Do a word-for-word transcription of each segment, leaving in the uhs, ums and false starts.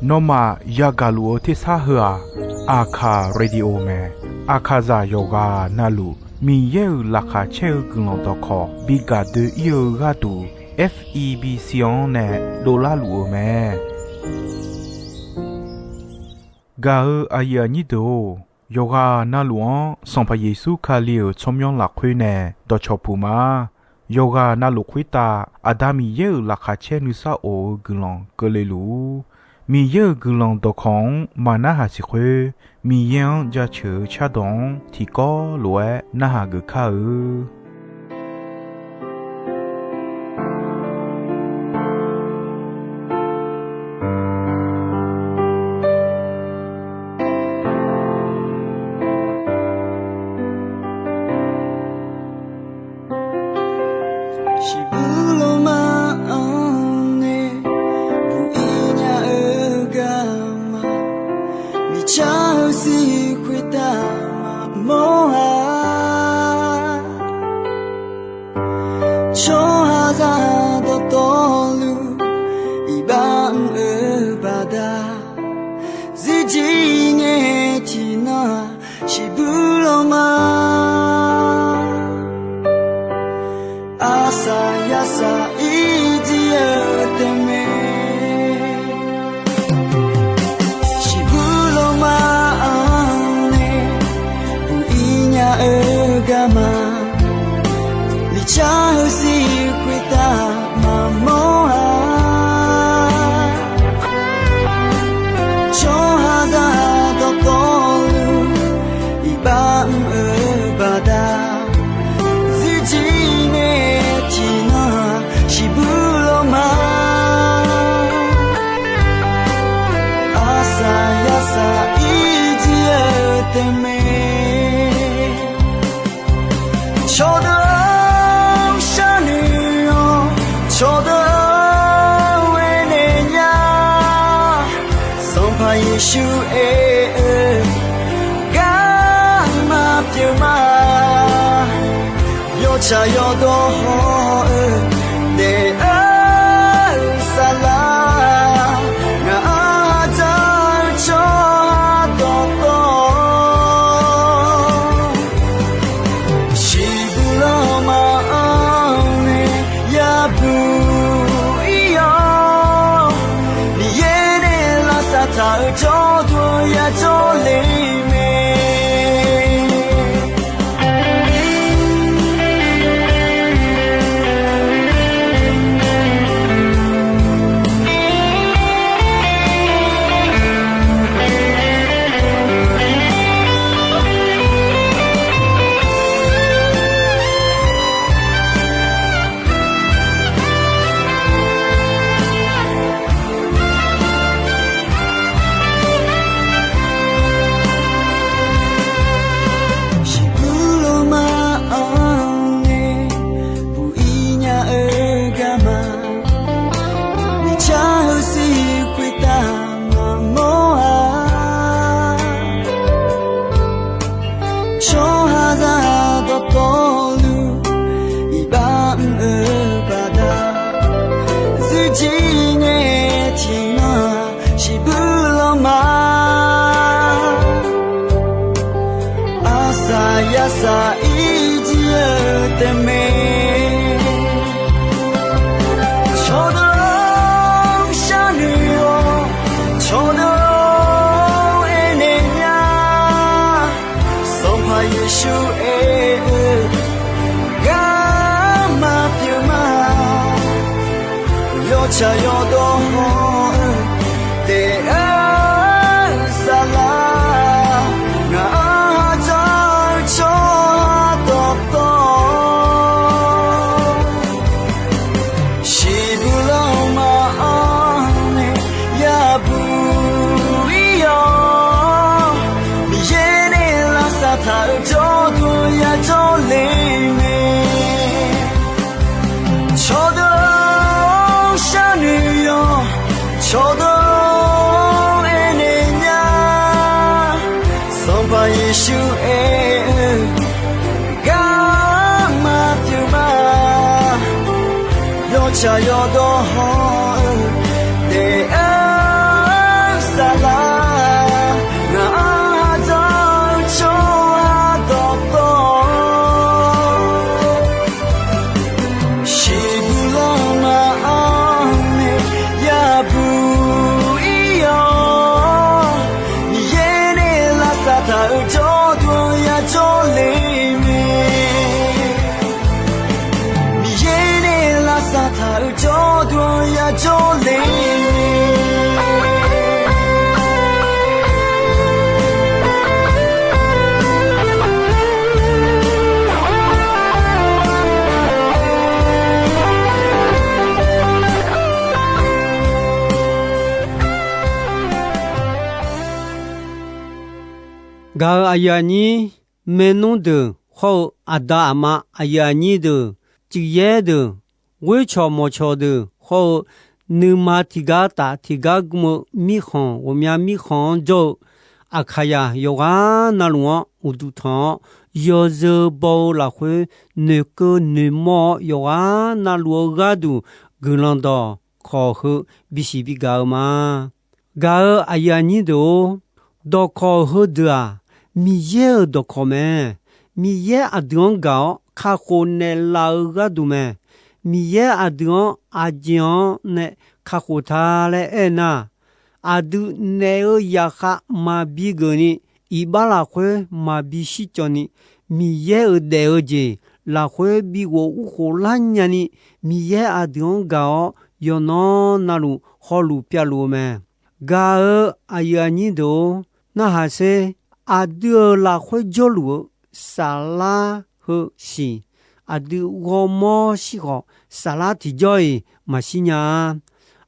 Nawmaf yagaq luf-eu tersar heu-aq, Aqkaq Radio mae. Aqkaqzaq yawqghaq navluf Miqyaer-euq laqkhaq caer-eu guiqlanq dawqkawq bi gaq doe-ir-eu gharduq, F E B C-anr nae dovlar luf-eu mae. Gaq-eu aqyuif aqnyir deuq-or, yawqghaq navluf-anr Sanqpaq Yeqsur Kali-euq tsawrmyanr lafkhoer nae dawqcawq puq ma. Yawqghaq navluf khoertav Aqda Miqyaer-euq laqkhaq caer nuisar of-eu guiqlanq keuvle luf-ur. Miqyaer-euq guiqlanq dawqkawq-anr maq narhaq siq khoer, Miqyaer-anr jaceuq-eu cardawq-anr tiqkawv lof-aer narhaq geuf kar-eu. Siqbuq lawma-anr nae buq-ir nya-eu garma, miqcar-eu sir khoertav maqmawr-a. Tsawrhaqzaq dawqtawvluf iqbax mr-eu baqda, zirjir ngae tiqnan-aq, siqbuq lawma, aqsaq yasaq irjir-eu taefmae. Siqbuq lawma-anr nae buq-ir nya-eu garma, miqcar-eu sir khoertav maqmawr-a. Tsawrhaqzaq dawqtawvluf iqbax mr-eu baqda, zirjir ngae tiqnan-aq, siqbuq lawma, aqsaq yasaq irjir-eu taefmae. Cawqdeuq-anr sharnoeq-awr, cawqdeuq-anr aernaeq nya. Sanqpaq Yeqsur aer-eu garma pyeuf ma. Yawtsaq yawdawr hawr-eu daef-eu saflar, ngaq-anr dzaq-eu tsawrhaq dawqtawv, siqbuq lawma-anr nae yabuq-ir-awr, Miqyaer nae lavsav taq-eu jawrduq yajawr le mae. Siqbuq lawma-anr nae buq-ir nya-eu garma, miqcar-eu sir khoertav maqmawr-a. Tsawrhaqzaq dawqtawvluf iqbax mr-eu baqda, zirjir ngae tiqnan-aq, siqbuq lawma, aqsaq yasaq irjir-eu taefmae. Cawqdeuq-anr sharnoeq-awr, cawqdeuq-anr aernaeq nya. Sanqpaq Yeqsur aer-eu garma pyeuf ma. Yawtsaq yawdawr hawr-eu daef-eu saflar, ngaq-anr dzaq-eu tsawrhaq dawqtawv, siqbuq lawma-anr nae yabuq-ir-awr, Miqyaer nae lavsav taq-eu jawrduq yajawr le mae. Cawqdeuq-anr sharnoeq-awr, cawqdeuq-anr aernaeq nya. Sanqpaq Yeqsur aer-eu garma pyeuf ma. Yawtsaq yawdawr hawr-eu Aer-eu saflar, ngaq-anr ardawr-eu tsawrhaq dawqtawv, shiqbuq lanma-anr nae yabuq ir-awr, Miqyaer nae lavsav taq-euq jawrduq-anr yajawr le mae. Miqyaer nae lavsav taq-euq jawrduq-anr yajawr le mae. Gaq-euq aqyuif aqnyir, maernmr deuq hawr-eu aqda aqma aqyuif aqnyir deuq, cifyaer deuq, ghoercawq mawqcawq deuq hawr-eu, nuima tiqgar taf tiqgar gm-eu mirkhanq ghawqmya mirkhanq-anr jawr-eu Aqkaqyaq yawqghaq navluf-anr uqduq tanq-awr, yawzeu baw-eu lafkhoer noeqkeuv noeqmawr-awr, yawqghaq navluf-eu gharduq guiqlanq dawqkawq heu bisiq bigaq-eu ma. Gaq-euq aqyuif aqnyir deuq-or, dawqkawq heudeuq-aq, Miqyaer-euq dawqkawq mae. Miqyaer aqdui-anr gaq-awr kakhof naeqlaf-eu gharduq mae. Miqyaer aqdui-anr aqjeq-anr nae kakhof ta laer aernar, aqdui naef-eu zaqkhav maqbi geufni, iqbax lafkhoer maqbi shircawv ni, Miqyaer-euq daef-eu jeq lafkhoer bi ghof urkhof lar nyani, Miqyaer aqdui-anr gaq-awr yawqnan navluf hawluf pyavluf-eu mae. Gaq-euq aqyuif aqnyir deuq-or, narhaq sher. Aqdui-euq lafkhoer jawrluf-eu saflar heu siq, aqdui ghawrmawr shir khawf, saflar tiqjawr-iq maqshir nya-a.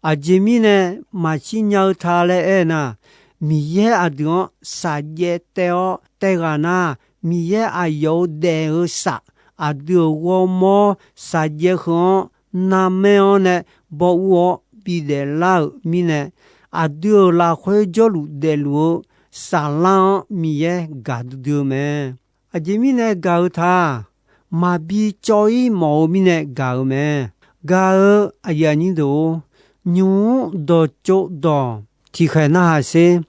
Aqjeq mirnae maqshir nya-eu ta laer aernar, Miqyaer aqdui-anr shaqjaev taev-awr taev ghaq nar, Miqyaer aqyawf-euq daef-eu saf, aqdui-euq ghawrmawr shaqjaev heu-anr narmaer-anr nae baw ur-awr bidaef lar-euq mirnae, aqdui-euq lafkhoer jawrluf daefluf-eu saflar-anr Miqyaer gaqdui dui-eu mae. Aqjeq mirnae gaq-eu ta, maqbi cawv-ir mawf-eu mirnae gaq-eu mae. Gaq-euq aqyuif aqnyir deuq-or, nymq-mr dawqtsov dawq tiqkhaeq narhaq sher.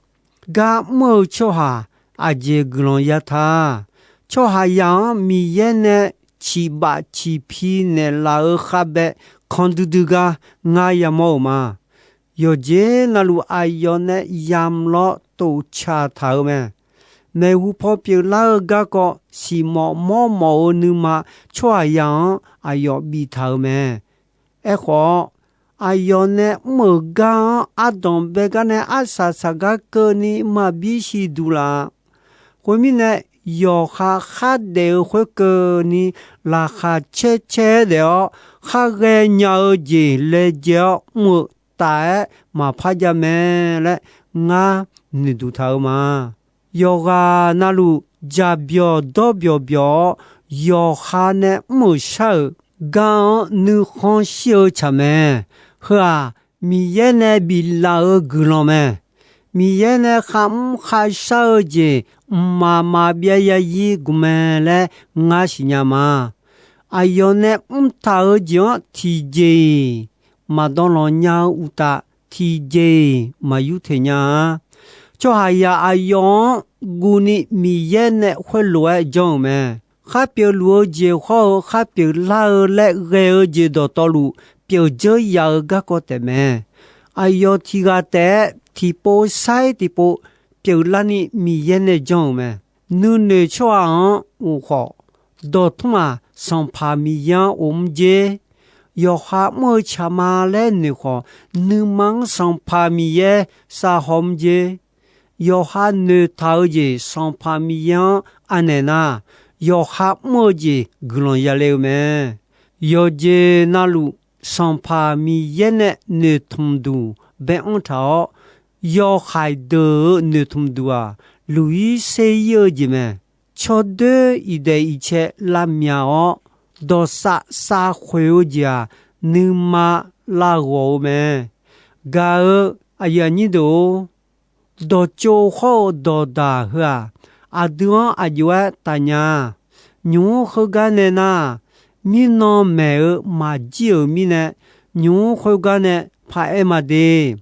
Gar mr-eu tsawrhaq aqjeq guiqlanq ya ta. Tsawrhaqzaq-anr Miqyaer nae ciqbaf ciqpi naeqlaf-eu khavbae kan duidui gar ngar yamawr-euq ma. Yawqjeq navluf aqyawf nae yamq lawr tof tsaq taq-eu mae. Maeqhu paw pyeuflar-eu garkawv siqmawf mawrmawf-eu nuima tsawrhaqzaq-anr aqyawf biftaq-euq mae. Aerkhawf, aqyawf nae mr-euq gar-anr ardanq bae gar nae arsaq saqgar keuvni maqbi siqduq laf-a. Khoermirnae, yawqha khardaef-eu khoerkeuvni laqkhaq caer caer-aer daef-awr, khar ghaenya-eu jeq laejae-awr mr-eu taf-aer maqpar jav mae laer ngar noeqduq taq-eu ma. Yawqghaq navluf jaqbyawq dawrbyawq byawq-awr, yawqha nae mr-euq shar-euq gar-anr nuikhanr shir-eu tsaq mae. Heu-aq, Miqyaer nae biflaf-eu guiqlanq mae. Miqyaer nae kharmr kharshar-eu jeq mqmaq maqbyav yazir gmq mae laer ngar siqnya ma. Aqyawf nae mrtaq-eu jeq-anr tiqjeq-iq maqdawv lanq nya-eu uqtaf, tiqjeq-iq maq yur teq nya-a. Tsawrhaqzaq aqyawf-anr guvni Miqyaer nae khoerlof-aer janr-euq mae. Khar pyeufluf-eu jeq hawr-eu khar pyeuflar-eu laer ghae-eu jeq dawqtawvluf pyeuf dzeur yaf-eu garkawv taef mae. Aqyawf tiq ghaq taef-aer tiqpov sair tiqpov pyeuflarni Miqyaer nae janr-euq mae. Nuinoeq tsawrhaq-anr uq khawf, dawqtmr-aq, Sanqpaq Miqyaer-anr of mr jer. Yawqha mr-eu tsaq ma laer noeq khawf, nuima-anr Sanqpaq Miqyaer savhaw mr jer. Yawqha noeqtaq-eu jeq Sanqpaq Miqyaer-anr anaeq nar, yawqha mr-eu jeq guiqlanq yale-eu mae. Yawqjeq navluf Sanqpaq Miqyaer nae noeqtmqduq bae-anr taq-awr, yawhaiq deuq-euq noeqtmqduq-aq, luq-ir ser-ir-eu jeq mae. Tsawrdoer iqdaeq iqcae lavmyaq-awr, dawqsav savkhoeq-eu jeq-aq, nuima lavghawq-eu mae. Gaq-eu aqyuif aqnyir deuq-or, dawqtsov hawr-eu dawqdaq heu-aq, aqdui-anr aq jov-aer tafnya. Nymq-mr khoergar nae nar, mirnan maeq-eu maqjir-euq mirnae, nymq-mr khoergar nae paq-aer ma de.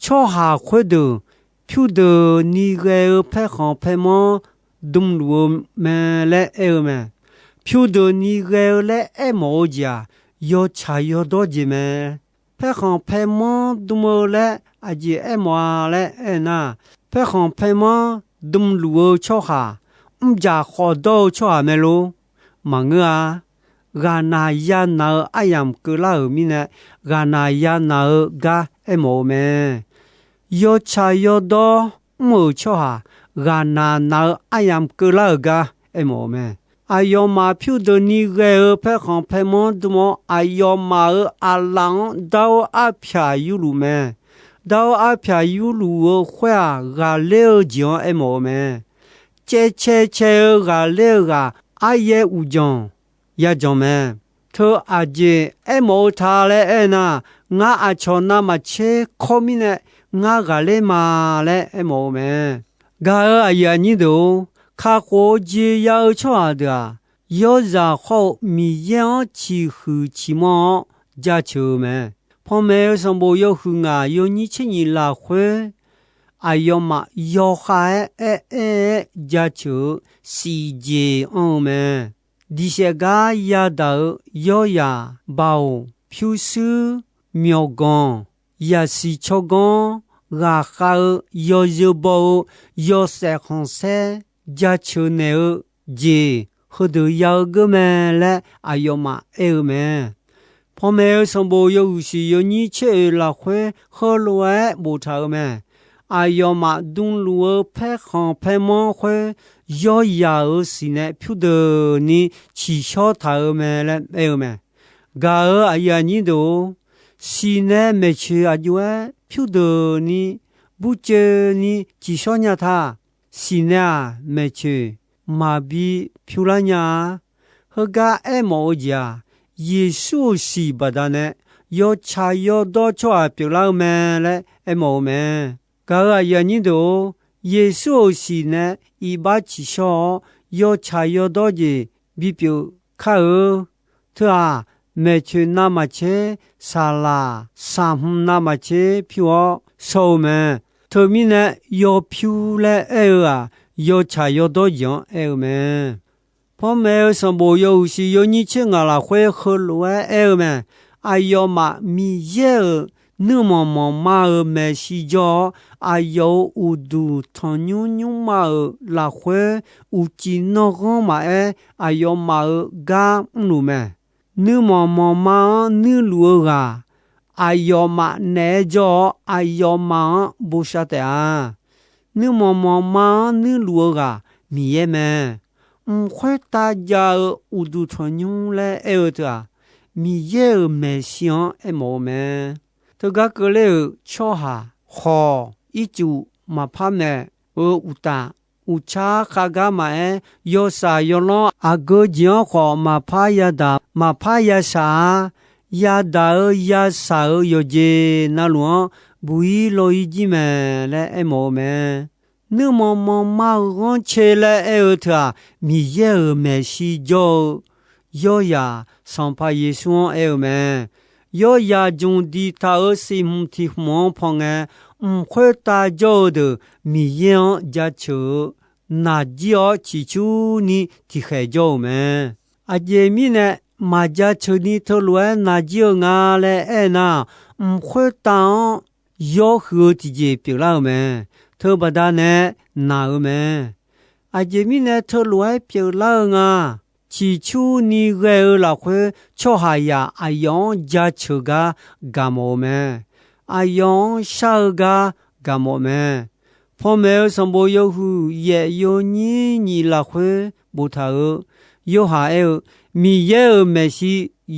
tsawrhaq khoerdeuq pyurdeuqni ghae-eu paerkhanq paermanr dmluf-eu mae laer aer-eu mae. Pyurdeuqni ghae-eu laer aermawf-eu jeq-aq, yawtsaq yawdawr jeq mae. Paerkhanq paermanr dm-eu laer aqjeq aermawf-a laer aernar, paerkhanq paermanr dmluf-eu tsawrhaq, mrjaq khawf dawr-eu tsawrhaq mae lor. Maqngeur-a. Ghaqnaq yanaq-eu aryamq keuvlar-euq mirnae, ghaqnaq yanaq-eu gar aermawf-eu mae. Yawtsaq yawdawr mr-euq tsawrhaq, ghaqnaq naq-eu aryamq keuvlar-euq gar aermawf-eu mae. Aqyawfmaf pyurdeuqni ghae-eu paerkhanq paermanr dm-awr, aqyawfmaf-euq aqlaf-anr dar-awr arpyaq yurluf mae. Dar-awr arpyaq yurluf-eu khoer-aq, ghaqler-eu jeq-anr aermawf-eu mae. Caevcae cae-eu ghaqler-eu ghaq aryaer uqdzanq yajanq mae. Teu aqjeq aermawf-eu ta laer aernar, ngar aqcawq navmaqtser kawr mirnae ngar ghaqler ma laer aermawf-eu mae. Gaq-euq aqyuif aqnyir deuq-or, kakhof-eu jeq ya-eu tsawrhaq deuq-aq, yawrzaq khawr-eu Miqyaer-anr ciqhuiq ciqmanr-awr jaceuq-eu mae. Panmaeq-eu sanqbof yawhuiq ngaq yawnyir tser nyiq lafkhoer, aqyawfmaf yawkhav-aer aer-aer-aer jaceuq-eu siqjeq anr-eu mae. Diqsaef gar yadaq-eu yawrzaq, baoq, pyurshuir, myawqganq, yaqsiq tsawrganr, ghaqkhav-eu, yawzeu baw-eu, yawshaef khanqsaer, jaceuq naeq-eu jeq heudeuq ya-eu geur mae laer aqyawfmaf aer-eu mae. Panmaeq-eu sanqbof yawhuiq siq yawnyir tser oeq lafkhoer heulof-aer boftaq-eu mae. Aqyawfmaf dmluf-eu paerkhanq paermanr khoer yawrzaq-euq siq nae pyurdeuqni ciqshawr taq-eu mae laer aer-eu mae. Gaq-euq aqyuif aqnyir deuq-or, siq nae maeqtsoeq aqjox-aer pyurdeuqni burcoeni ciqshawr nya ta. Siq nae-aq maeqtsoeq maqbi pyur lar nya-a. Heugar aermawf-eu jeq-aq, Yeqsur-euq siq baqdanae yawtsaq yawdawr tsawrhaq pyeuflar-eu mae laer aermawf-eu mae. Gaq-euq aqyuif aqnyir deuq-or, Yeqsur-euq siq nae iqbax ciqshawr-awr, yawtsaq yawdawr jeq bipyeuf kar-eu. Teu-aq, maeqtsoeq navmaqtser saqlaq, saqhmq navmaqtser pyur-awr shawr-eu mae. Teumirnae, yawpyur laer aer-eu-aq, yawtsaq yawdawr jeq-anr aer-eu mae. Panmaeq-eu sanqbof yawhuiq siq yawnyir tser ngaq lafkhoer heulof-aer aer-eu mae. Aqyawfmaf Miqyaer-euq nuirmanq manqma-euq maeqshi jawr-awr, aqyawf-euq uqduq tanqnymr nymrma-euq lafkhoer uqcif nanrghanr maqaer, aqyawfmaf-euq gar mrluf mae. Nuirmanq manqma-anr nuirluf-eu ghaq, aqyawfmaf naeq-aer jawr-awr, aqyawfmaf-anr bosav taef-a. Nuirmanq manqma-anr nuirluf-eu ghaq Miqyaer mae. Mq khoertav jav-eu uqduq tanqnymr laer aer-eu teu-aq, Miqyaer-euq maeqshi-anr aermawf-eu mae. Teugar keuvler-euq tsawrhaq khawf, ircuf maqpar maeq-eu uqtaf, uqtsar khavgar maqaer, yawshaq yawlanr aqgeu jeq-anr khawf maqpar yadaq, maqpar yashaq-ar. Yadaq-eu yashaq-euq yawqjeq navluf-anr buq-ir law-ir jir mae laer aermawf-eu mae. Nuirmanq manqma-euq ghanrcae laer aer-eu teu-aq, Miqyaer-euq maeqshi jawr-eu yawrzaq Sanqpaq Yeqsur-anr aer-eu mae. Yawrzaq jmq diqtaq-euq siqhmq tiq hmq-anr pan ngae, mq khoertav jawr-eu deuq Miqyaer-anr jaceuq-eu naqjir-awr ciqcurni tiqkhaeq jawr-euq mae. Aqjeq mirnae, maqjaceuq ni teulof-aer naqjir-eu nga laer aernar, mq khoertav-anr yawr huiq-eu tiqjeq pyeuflar-euq mae. Teubaqda nae naq-eu mae. Aqjeq mirnae teulof-aer pyeuflar-eu nga. Ciqcurni ghae-eu lafkhoer tsawrhaqzaq aqyawf-anr jaceuq gar gaqmawf-eu mae. Aqyawf-anr shar-eu gar gaqmawf mae. Panmaeq-eu sanqbof yawhuiq yaef yawnyir nyiq lafkhoer boftaq-euq, Yorhaq aer-eu, Miqyaer-euq maeqshi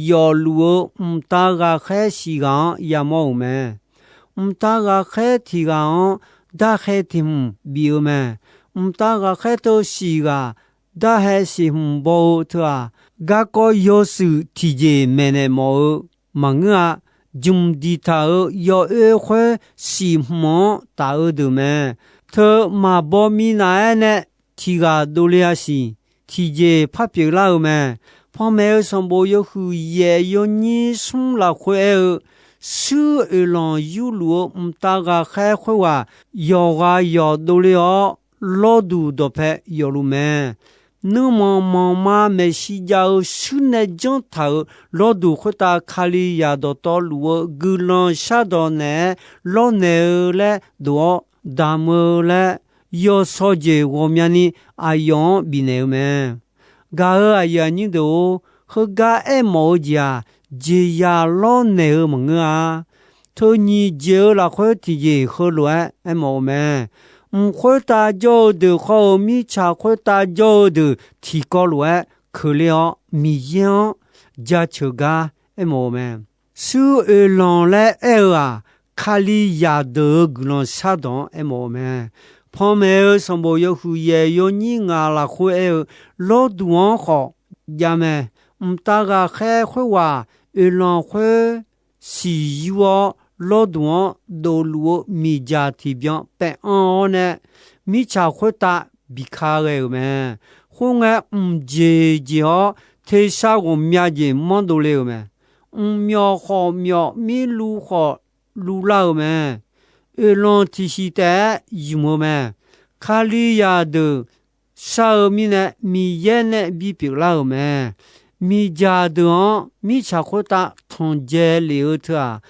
yawfluf-eu mqtav ghaqkhaer siq ghaq-anr yamawr-euq mae. Mqtav ghaqkhaer tiq ghaq-anr darkhae tiq hmq bif-eu mae. Mqtav ghaqkhaer teu siq ghaq darhae siq hmq baw-eu teu-aq, garkawv yawshuif tiqjeq maeqnaeq mawf-eu maqngeur-a. Jmq diqtaq-euq yawoer khoer siq hmq-anr taf-eu deuq mae. Teu maqbaw minav-aer nae tiq ghaq dovle-a siq, tiqjeq par pyeuflar-eu mae. Panmaeq-eu sanqbof yawhuiq yaef yawnyir smr lafkhoer aer-eu, shuir oeqlanq yurluf-eu mqtav ghaqkhaer khoerghaq yawqghaq yawq dovle-awr, lawrduq dawqpae yawfluf mae. Nuirmanq manqma maeqshi jav-eu shuir nae janr taq-euq lawrduq khoertav Kalizaq dawqtawvluf-eu guiqlanq shardawq naeq-aer lawrnaeq-eu laer dof-awr damq-eu laer, yawshawr jeq ghawqmyani aqyawf-anr bifnaeq-eu mae. Gaq-euq aqyuif aqnyir deuq-or, heugar aermawf-eu jeq-aq, jeqzaq lawrnaeq-eu maqngeur-a. Teu nyiq jeq-eu lafkhoer tiqjeq heulof-aer aermawf-eu mae. Mq khoertav jawr-eu deuq khawr-eu mirtsaq khoertav jawr-eu deuq tiqkawv lof-aer keuvle-awr, Miqyaer-anr jaceuq gar aermawf-eu mae. Shuir oeqlanq laer aer-eu-aq, Kalizaq deuq-euq guiqlanq shardawq-anr aermawf-eu mae. Panmaeq-eu sanqbof yawhuiq yaeq yawnyir ngaq lafkhoer aer-eu, lawrduq-anr khawf jav mae. Mqtav ghaqkhaer khoerghaq oeqlanq khoer siqyur-awr, lawrduq-anr dofluf-eu miqdzaq tiqbyan paev anr-awr nae, mirtsaq khoertav biqka ghae-euq mae. Khoerngae, mq jeq jeq-awr tersar ghawqmya jeq manr dovle-euq mae. Mqmyawf khawf myawf, mirluv khawf luvlar-euq mae. Oeqlanq tiqsiq taef-aer ymq-eu mae. Kalizaq deuq shar-eu mirnae, Miqyaer nae bipyeuf lar-euq mae. Miqdzaq deuq-anr mirtsaq khoertav tanqdzae lef-eu teu-aq,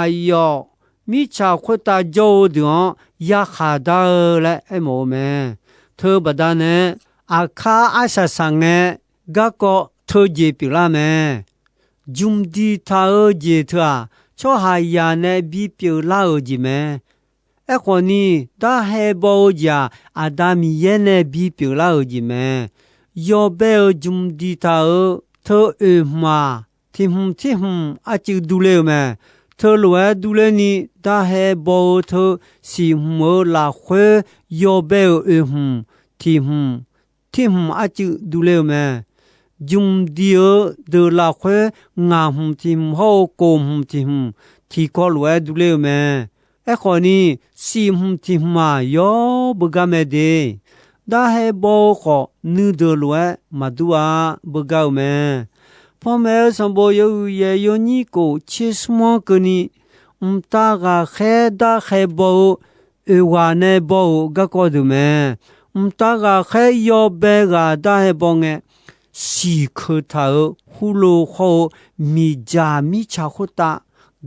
aqyawf mirtsaq khoertav jawr-eu deuq-anr yarkhaq dar-eu laer aermawf-eu mae. Teubaqda nae, aqkar arsaq saq ngae, garkawv teujeq pyeuflar mae. Jmq diqtaq-eu jeq teu-aq, tsawrhaqzaq nae bipyeuf lar-euq jeq mae. Aerkhawf ni, darhae baw-eu jeq-aq, Aqda Miqyaer nae bipyeuf lar-euq jeq mae. Yawbae-euq jmq diqtaq-euq teu oeq hmq-aq, tiq hmq tirhmq arcuiv durler-eu mae. Teulof-aer durler ni, darhae baw-eu teu siq hmq-eu lafkhoer yawbae-euq oeq hmq, tiq hmq, tirhmq arcuiv durler-eu mae. Jmq diq-eu deuq lafkhoer ngaq hmq tiq hmq hawr-eu kof hmq tiq hmq tiqkawv lof-aer durler-eu mae. Aerkhawf ni, siq hmq tiq hmq-aq, yawr beugar mae de. Darhae baw-eu khawf, nuideuq lof-aer maqdur-a, beugar-eu mae. Panmaeq-eu sanqbof yawhuiq yaeq yawnyir kof tser smr-anr keuvni, mqtav ghaqkhaer darhae baw-eu oeq ghaq nae baw-euq garkawv deuq mae. Mqtav ghaqkhaer yawbae ghaq darhae baw ngae, siq keuq taq-euq hurlo hawr-eu miqdzaq mirtsaq khoertav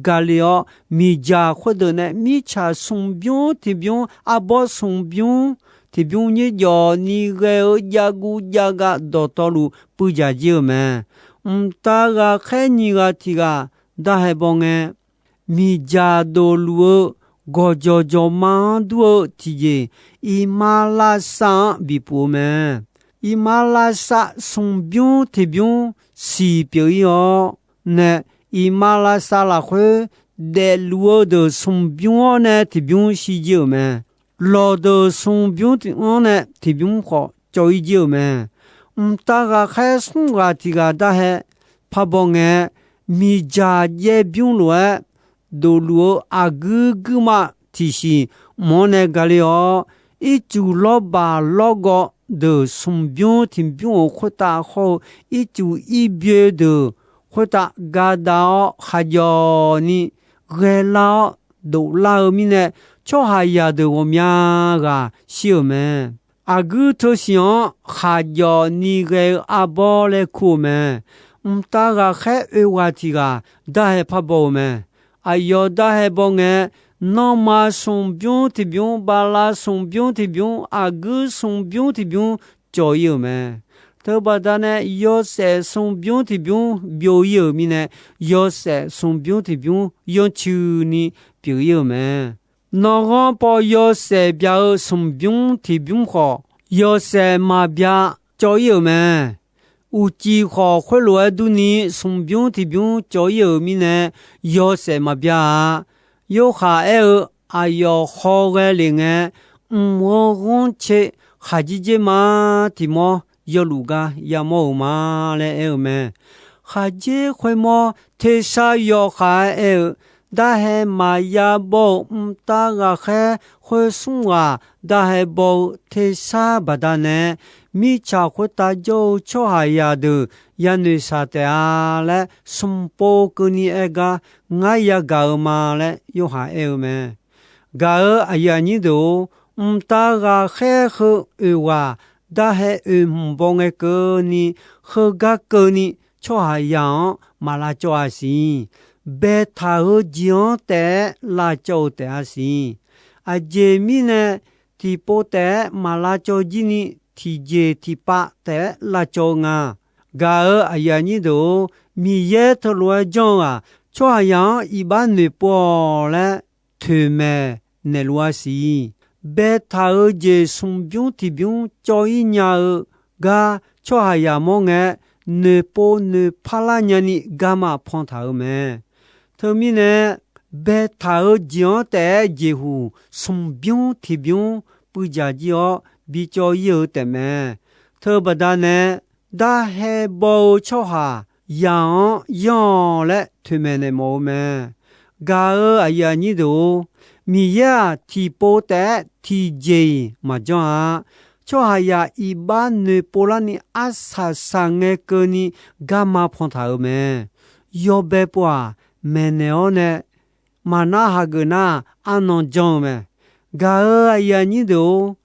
gale-awr, miqdzaq khoerdeuq nae mirtsaq smq bymr tiq bymr, arbawr smq bymr tiq bymr nyiq jawf ni ghae-eu javguv javgav dawqtawvluf puivdzaq jir-euq mae. Mqtav ghaqkhaer nyiq ghaq tiq ghaq darhae baw ngae, miqdzaq dofluf-eu gawqjawq jawqma-anr dur-eu tiqjeq, iqmalavshav-anr bipuf-eu mae. Iqmalavshav smq bymr tiq bymr siq pyeuf-ir-awr nae, iqmalavshav lafkhoer daefluf-eu deuq smq bymr-awr nae tiq bymr shir jir-euq mae. Lawqdeuq smq bymr tiq anr nae tiq bymr khawf cawv-ir jir-euq mae. Mqtav ghaqkhaer smr ghaq tiq ghaq darhae parbaw ngae, miqdzaq jaev bymr lof-aer dofluf-eu aqguir guirma tiqsiq mq-anr nae gale-awr, ircuf lawrbaq lawrgawv deuq smq bymr tiq bymr-euq khoertav hawr-eu, ircuf irbyoe deuq khoertav gadav-awr khaqjawf ni ghaelar-awr doflar-eu mirnae, tsawrhaqzaq deuq ghawqmya ghaq shir-euq mae. Aqguir teusiq-anr khaqjawf ni ghae-eu arbawr laer kur-eu mae. Mqtav ghaqkhaer oeq ghaq tiq ghaq darhae parbaw-eu mae. Aqyawf darhae baw ngae, nanrma smq bymr tiq bymr, bala smq bymr tiq bymr, aqguir smq bymr tiq bymr cawv-ir-euq mae. Teubaqda nae yawshaef smq bymr tiq bymr byov-ir-euq mirnae, yawshaef smq bymr tiq bymr yanrcuini pyeuf-ir-euq mae. Nanrghanr paw yawshaef bya-eu smq bymr tiq bymr khawf, yawshaef maqbya cawv-ir-euq mae. Uqcif khawf khoerlof-aer durni smq bymr tiq bymr cawv-ir-euq mirnae, yawshaef maqbya-a. Yorhaq aer-eu, aqyawf hawghae lef ngae, mq-eu ghanrcae khaqdzer dzer ma tiq mawr yawluf gar yamawr-euq ma laer aer-eu mae. Khaqdzer khoermawr tersar yawkhav-aer aer-eu, Darhae maqya baw-euq mqtav ghaqkhaer khoer smr ghaq darhae baw-eu tersar baqdanae, mirtsaq khoertav jawr-eu tsawrhaqzaq deuq yanoeq shaq taef-a laer, smq pov keuvni aer gar ngar yagaq-eu ma laer Yorhaq aer-eu mae. Gaq-euq aqyuif aqnyir deuq-or, mqtav ghaqkhaer heu oeq ghaq darhae oeq hmq baw ngae keuvni, heugar keuvni tsawrhaqzaq-anr maq lavcawv-a siq. Baetaq-eu jeq-anr taef-aer lavcawv-eu taef-a siq. Aqjeq mirnae, tiqpov taef-aer maq lavcawv jir ni, tiqjeq tiqpav taef-aer lavcawv-eu nga. Gaq-euq aqyuif aqnyir deuq-or, Miqyaer teulof-aer janr-eu-aq, tsawrhaqzaq-anr iqbax noeqpov-awq laer toeqmaeq naeqluf-a siq. Baetaq-eu jeq smqbymr tiqbymr cawv-ir nya-eu gar tsawrhaqzaq mawr ngae, noeqpov noeqpar lar nyani garma pan taq-euq mae. Teumirnae, baetaq-eu jeq-anr taef-aer jeqhuq smqbymr tiqbymr puivdzaq jir-awr bicawv-ir-eu taefmae. Teubaqda nae, darhae baw-eu tsawrhaqzaq-anr yanr-awq laer toeqmaeq naeq mawf-eu mae. Gaq-euq aqyuif aqnyir deuq-or, Miqyaer-aq, tiqpov taef-aer tiqjeq-iq maqjanr-a. Tsawrhaqzaq iqbax noeqpov larni arsaq saqngae keuvni garma pantaq-euq mae. Yawbae pov-aq, maeqnaeq-awr nae maqnar hageuf nar, arnan janr-eu mae. Gaq-euq aqyuif aqnyir deuq-or,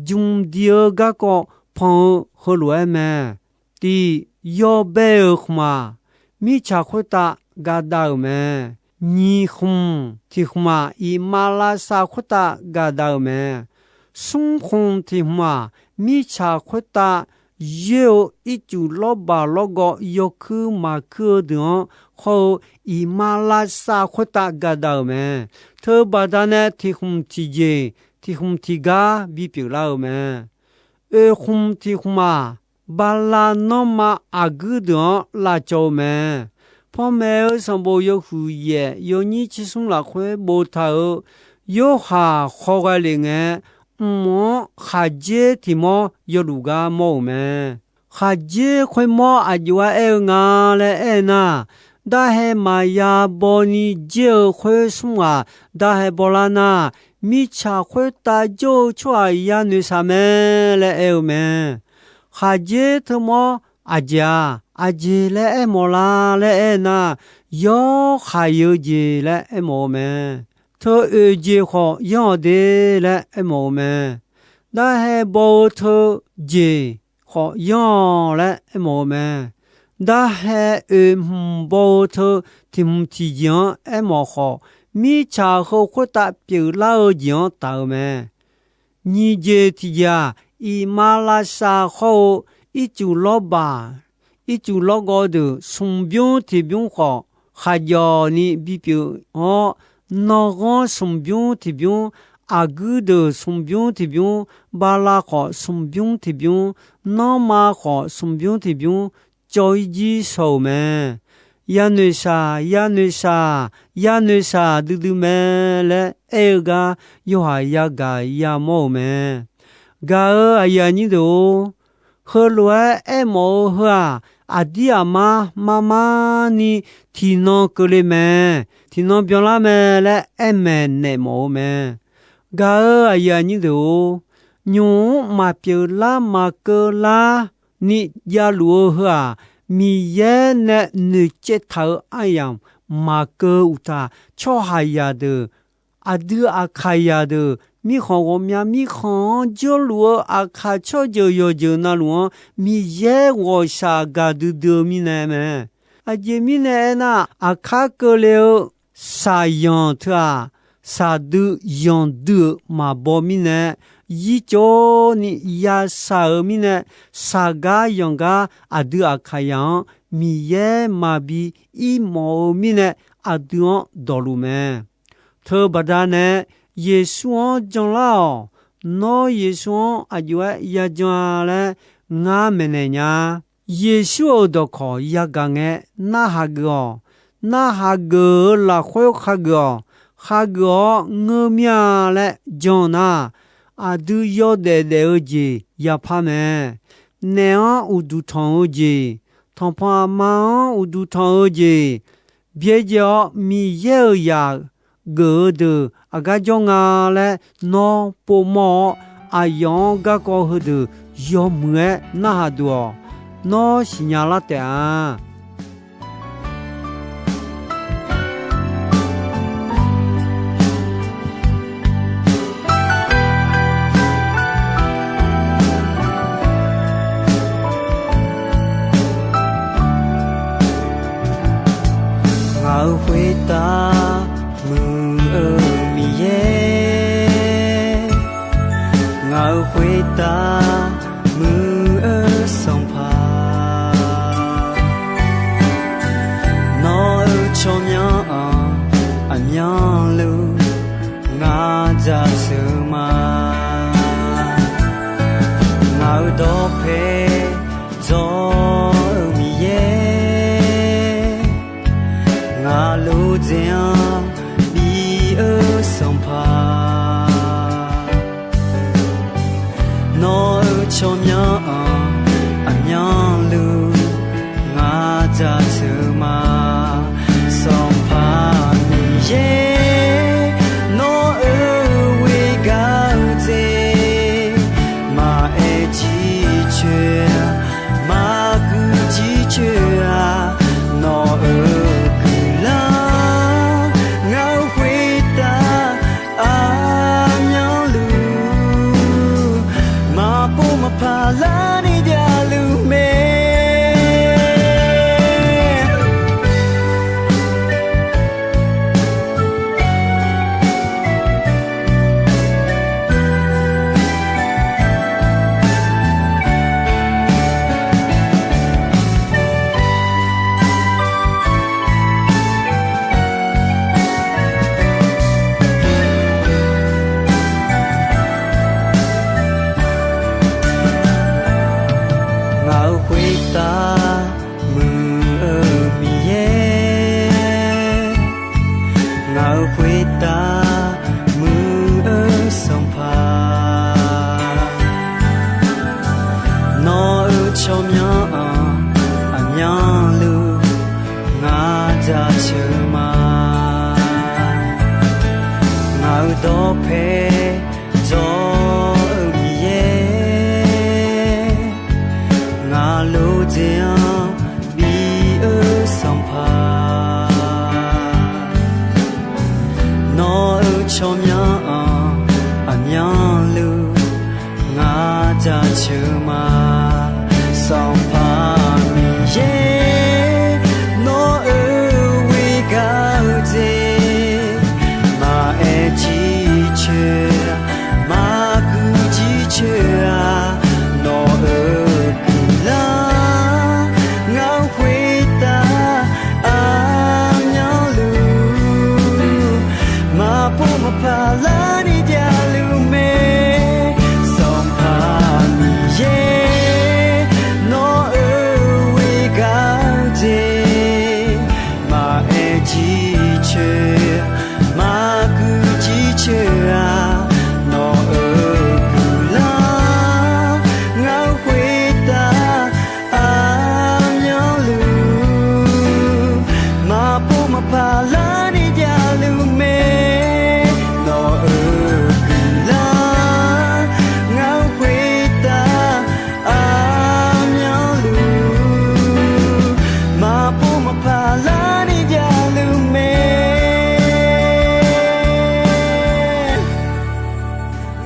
jmq diq-eu garkawv pan-eu heulof-aer mae. Tiq, yawbae-euq khmq-aq, mirtsaq khoertav gaqdav-euq mae. Nyiq khmq tiq khmq-aq, iqmalavshav khoertav gaqdav-euq mae. Smr khmq tiq khmq-aq, mirtsaq khoertav yoer-eu ircuf lawrbaq lawrgawv yawkuir maqkuir-eu deuq-anr khawr-eu iqmalavshav khoertav gaqdav-euq mae. Teubaqda nae tiq khmq tiqjeq, tiq khmq tiqgar bipyeuf lar-eu mae. Oeq khmq tiq khmq-aq, bala nanrma aqguir deuq-anr lavcawv-eu mae. Panmaeq-eu sanqbof yawhuiq yaef yawnyir tsersmr lafkhoer boftaq-euq Yorhaq khawghae lef ngae, mq-anr khaqdzer tiq mawr yawluf gar mawr-euq mae. Khaqdzer khoermawr aqjox-aer aer-eu nga laer aer nar, darhae maqya bawni dzer-eu khoer smr ghaq darhae bawlar nar, mirtsaq khoertav jawr-eu tsawrhaq yanoeq shaq mae laer aer-eu mae. Khaqdzer teumawr aqjeq-aq, aqjeq laer aermawf la laer aer nar, yawr khaq-iq-eu jeq laer aermawf-eu mae. Teu oeq jeq khawf yanr-awq de laer aermawf-eu mae. Darhae baw-eu teu jeq khawf yanr-awq laer aermawf-eu mae. Darhae oeq hmq baw-eu teu tiq hmq tiqjeq-anr aermawf khawf, mirtsaq heu khoertav pyeuflar-eu jeq-anr taq-euq mae. Nyiq jeq tiqjeq-aq, iqmalavshav khawr-eu ircuf lawrbaq, ircuf lawrgawv deuq smqbymr tiqbymr khawf khaqjawf ni bipyeuf-awr, nanrghanr smqbymr tiqbymr, aqguir deuq smqbymr tiqbymr, bala khawf smqbymr tiqbymr, nanrma khawf smqbymr tiqbymr, cawv-ir jir shaw-euq mae. Yanoeq shaq, yanoeq shaq, yanoeq shaq duidui mae laer aer-eu gar, yawhaiq yagaq yamawr-euq mae. Gaq-euq aqyuif aqnyir deuq-or, heulof-aer aermawf-eu heu-aq, aqdir aqmar mar mar ni tiqnan keuvle mae, tiqnan byanlar mae laer aer maeqnaeq mawf-eu mae. Gaq-euq aqyuif aqnyir deuq-or, nymq-mr maqpyeuf lar maqkeuv lar ni javluf-eu heu-aq, Miqyaer nae noeqcaev taq-euq aryamq maqkeuv uqtaf, tsawrhaqzaq deuq, aqdui aqkaqzaq deuq, mirkhanq ghawqmya mirkhanq-anr jawrluf-eu aqkaq tsawrjeuq yawqjeuq navluf-anr Miqyaer ghawqshaq gaqdui dui-eu mirnae mae. Aqjeq mirnae aernar, aqkar keuvle-eu shaqyanq teu-aq, shaqdui yanqdui-euq maqbaw mirnae, yircawv ni yashaq-euq mirnae, shaqgar yanqgar aqdui aqkaqzaq-anr Miqyaer maqbi ir mawf-eu mirnae, aqdui-anr dawqluf mae. Teubaqda nae Yeqsur-anr janlar-awq. Nawr Yeqsur-anr aqjox-aer yajan-a laer ngar maeqnaeq nya. Yeqsur-euq dawqkawq yagaq ngae narhaq geuf-awq. Narhaq geuf-eu lafkhoer khageuf-awq. Khageuf-awr ngeur mir-a laer jan nar, aqdui yawdaef daef-eu jeq yapar mae. Naef-anr uqduq tanq-eu jeq, tanqpanq aqma-anr uqduq tanq-eu jeq, byaerdzae-awr Miqyaer-euq zaq geuf-eu deuq aqgar jawr nga laer nawr povmawr-awr, aqyawf-anr garkawv heudeuq yawmuiq-aer narhaq duq-awq. Nawr siqnya lar taef-a. Ngaq-euq khoertav muiq-eu Miqyaer, ngaq-euq khoertav muiq-eu Sanqpaq, nawq-euq tsawrmyanr-anr aqmyanluf ngar jaceuq ma. Ngaq-euq dawqpae dzawr-eu Miqyaer, ngaq lodzae-anr bi-eu Sanqpaq, nawq-euq tsawrmyanr-anr aqmyanluf ngar jaceuq ma. Sanqpaq Miqyaer, nawq-euq ghoer gar-eu jeq maqaer jircoer-a, maqguir jircoer-a, nawq-euq guiqlanq ngaq-euq khoertav aqmyanluf maqpov maqpaq larni javluf mae. Ngaq-euq khoertav muiq-eu Miqyaer, ngaq-euq khoertav muiq-eu Sanqpaq, nawq-euq tsawrmyanr-anr aqmyanluf ngar jaceuq ma. Ngaq-euq dawqpae dzawr-eu Miqyaer, ngaq lodzae-anr bi-eu Sanqpaq, nawq-euq tsawrmyanr-anr aqmyanluf ngar jaceuq ma. Sanqpaq Miqyaer, nawq-euq ghoer gar-eu jeq maqaer jircoer, maqguir jircoer-a, nawq-euq guiqlanq ngaq-euq khoertav aqmyanluf maqpov maqpaq larni javluf mae. Sanqpaq Miqyaer, nawq-euq ghoer gar-eu jeq maqaer jircoer, maqguir jircoer-a, nawq-euq guiqlanq ngaq-euq khoertav aqmyanluf maqpov maqpaq larni javluf mae. Nawq-euq guiqlanq ngaq-euq khoertav aqmyanluf maqpov maqpaq larni javluf mae.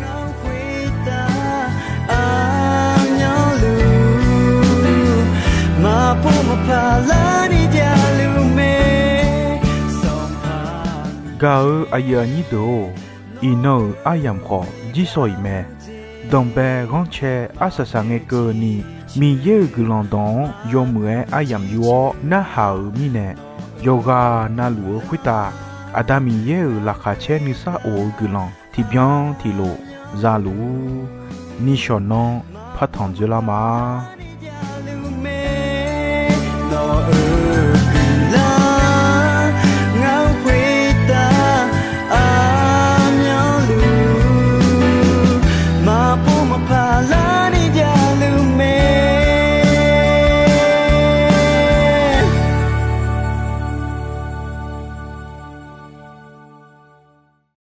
Ngaq-euq khoertav aqmyanluf maqpov maqpaq larni javluf mae. Sanqpaq Gaq-eu aqyuif aqnyir deuq-or, iqnan-euq aryamq khawf jirsawq iq mae. Danqbae ghanrcae arsaq saq ngae keuvni, Miqyaer-euq guiqlanq dawq-anr yawmuiq-aer aryamq yur-awr narhaq-euq mirnae, yawqghaq navluf-eu khoertav Aqda Miqyaer-euq laqkhaq caer nuisar of-eu guiqlanq tiqbyan tiqlof za luf-ur. Nishawq nanr partanq dzoerlar ma.